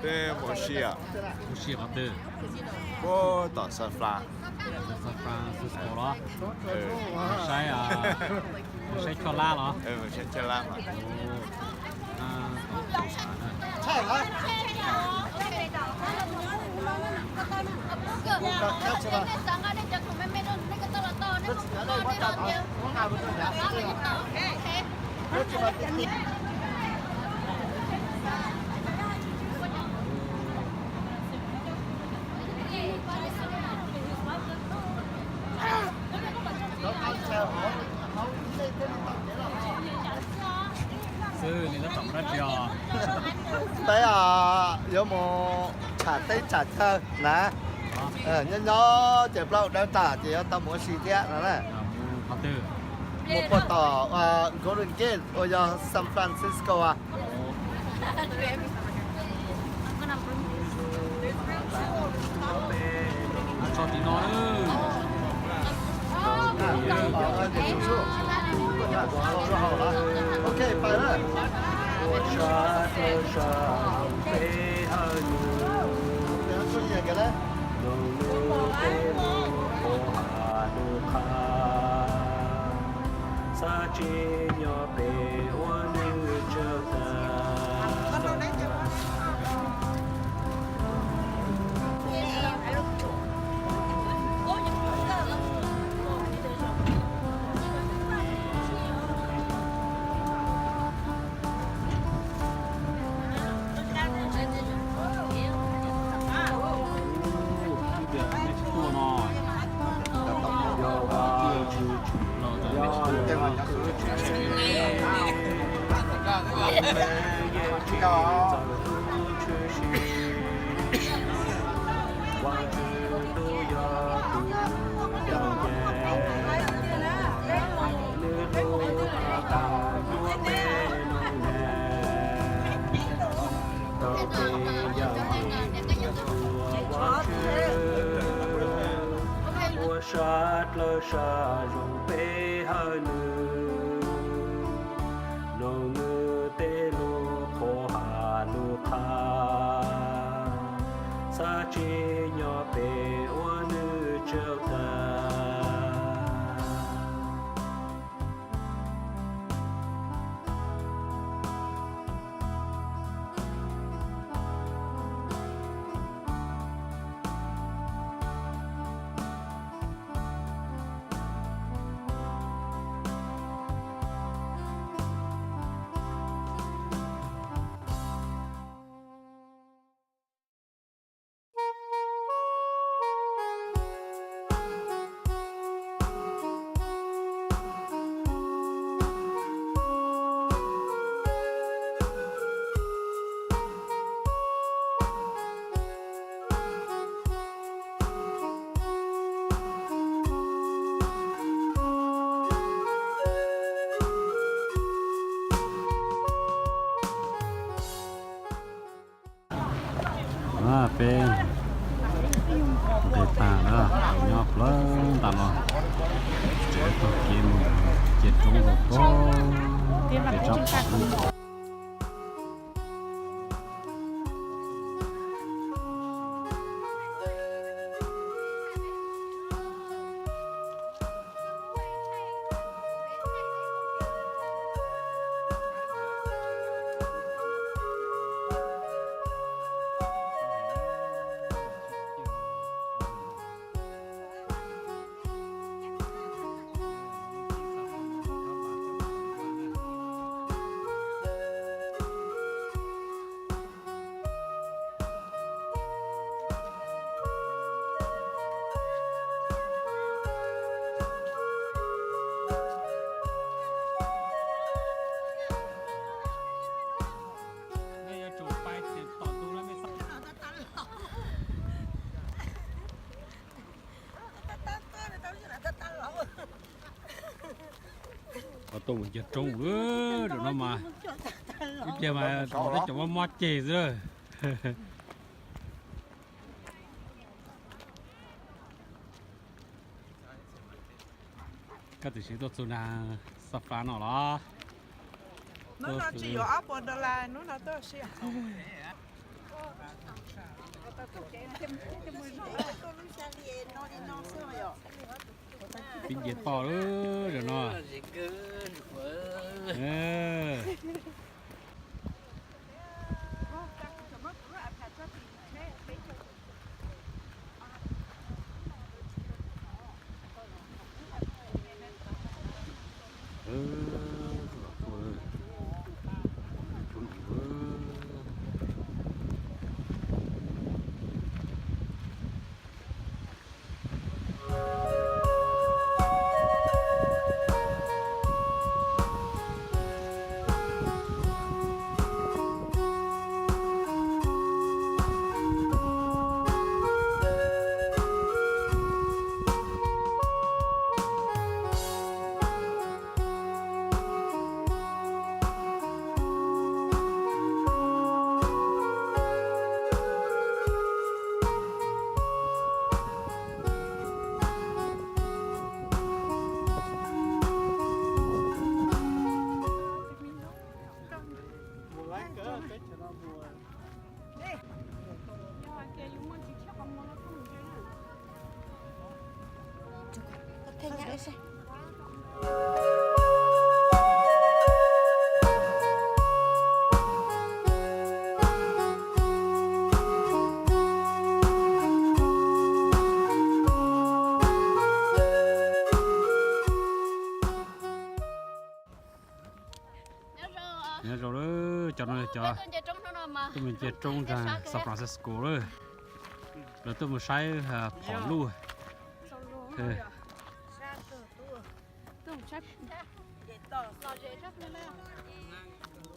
Peb mus ua si os. Ua si qhov twg? Puag tom San Fran. Tom San Francisco los? Mus saib, mus saib choj lab los? Mus saib choj lab. Xwb li tab tom dab tsi os? Peb yuav mus tsham teb tsham chaw na. Nyob nyob ces plaub dawb tag ces yuav tau mus ua si thiab no na. Mus puag tom Golden Gate uas yog San Francisco a. Xav tsim nyog peb ua nws tsawg tag. Ua sab dlawg sab zoo peb hawm nws, mloog nws tej lus qhuab ha lus qha. Xav tsim nyog peb ua nws tsawg tag. Peb nqes tag lawm, nyob plawg nta no, tseem taug kev mus, ces roob rau pog, ces tsob pom. Ho tuaj mus ncig roob lawm no mas, ib pliag mas tus teb cov mob mob ceg xwb. Koj twb siv tuaj txug nag Xab Fab no los? Hnub no tsis yuav ob puas dollar, hnub no tuaj siv. Pib nce toj lawm zaum no. Nyob zoo lawm, cov no cov tuaj mus nce roob nram San Francisco lawm. Lawv tuaj mus saib phom luj.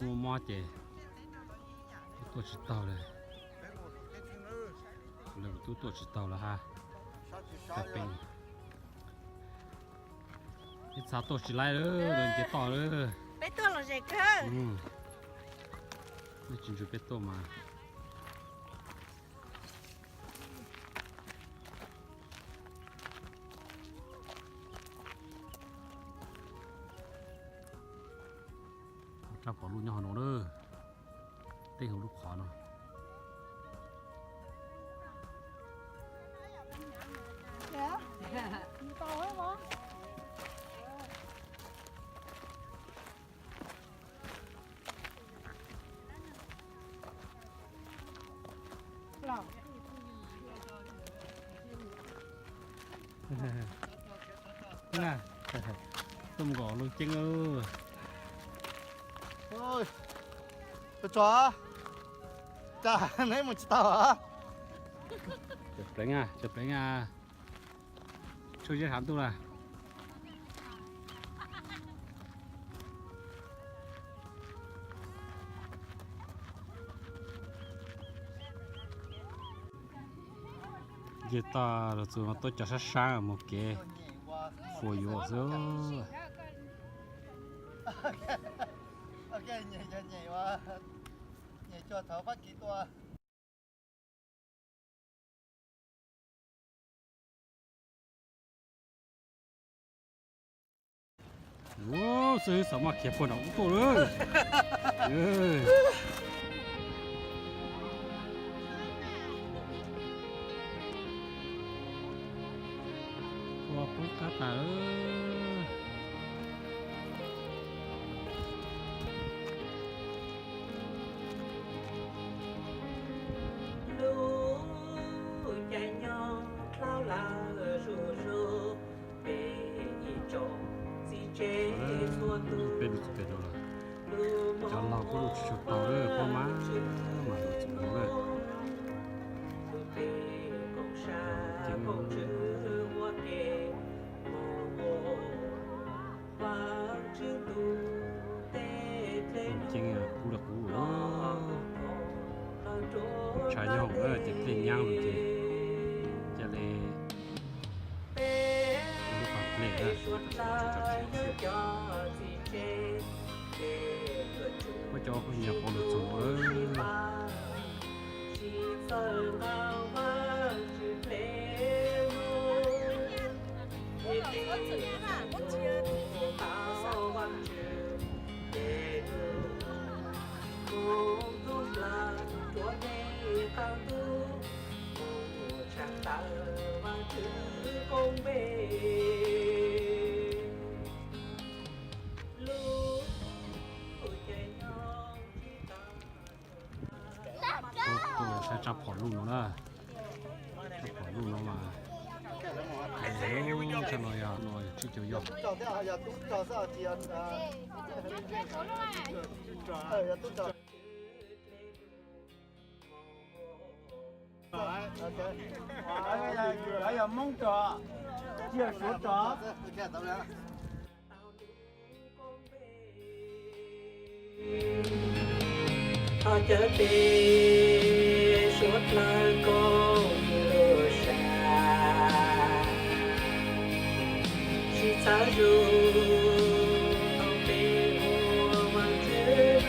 Muaj mob ces tuaj tsis taus li. Lawv kuj tuaj tsis taus lawm hab. Peb txhav tuaj tsis laib lawm, nce toj lawm. Peb tuaj los ze kawg. Nej tsis ntsib peb tuaj mas. Rab phom luj nyob hauv no lawm. Tej hauv lub qhov no. Tuaj mus kom loo ceeb. Tso, cas neb mus tsis tau. Cov pleev, cov pleev, tshuaj zeb sav ntuj na. Nce toj los txus no tuaj cov sab sab mus kev fuas yuav xwb. Xib hwb Xav Maj khiav puag nram ub tuaj lawm. Ua poob qab tas lawm. Peb lug txug peg rau lawm. Cov laug kuj lug tsis tshua tau lawm, poj mab mas lug txug lawm. Ceeb kub li qub, tshav nyob hoom na ces dlej nyaab lug ces ca le lub pas dlej na. Muab cov kuj nyiam qhuav lug txug lawm. Tuaj saib tsab phom luj no na. Tsab phom luj no mas, tsab no yog no yog tsib caug yog. Yog Hmoob tso, yog Suav tso. Thov caw peb suav dlawg koob lub sab, tsis txhob zuj tus peb ua Vaajtswv lub,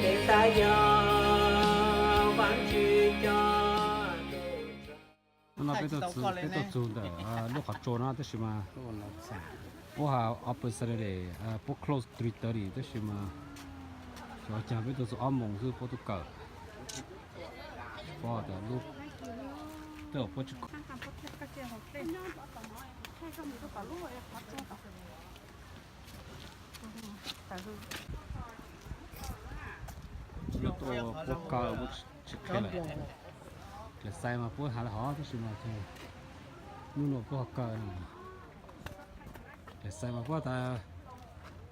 peb xav yog Vaajtswv cov tub rog. Hnub no peb tuaj txug ntawm lub qhov tsua no tab sis mas puab has open Saturday, puab close three thirty tab sis mas xyov caag peb tuaj txug ob moos xwb puab tuaj kawm. Puab tas lub, tej zaum puab tsis Lub tuaj puab kaw puab tsis qhia lawm. Dlaim xais mas puab has le hov tab sis mas hnub no puab ho kaw no. Dlaim xais mas puab tas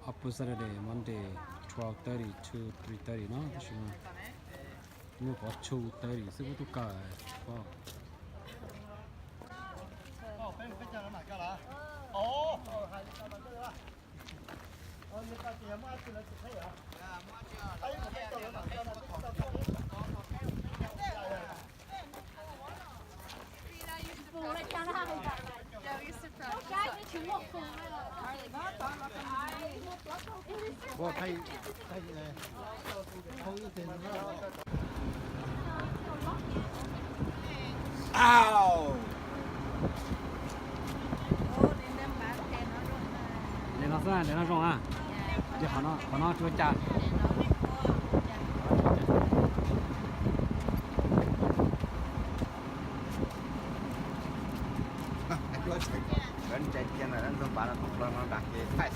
open Saturday, Monday, twelve thirty to three thirty no tab sis mas hnub no puab two thirty xwb puab tuaj kaw. Daim no xwb, daim no zoo na. Ces qhov no, qhov no tsis ua cas. Lawv ntse cia ntawm lawv ntxoog pav no tus plaws no nram kev thaij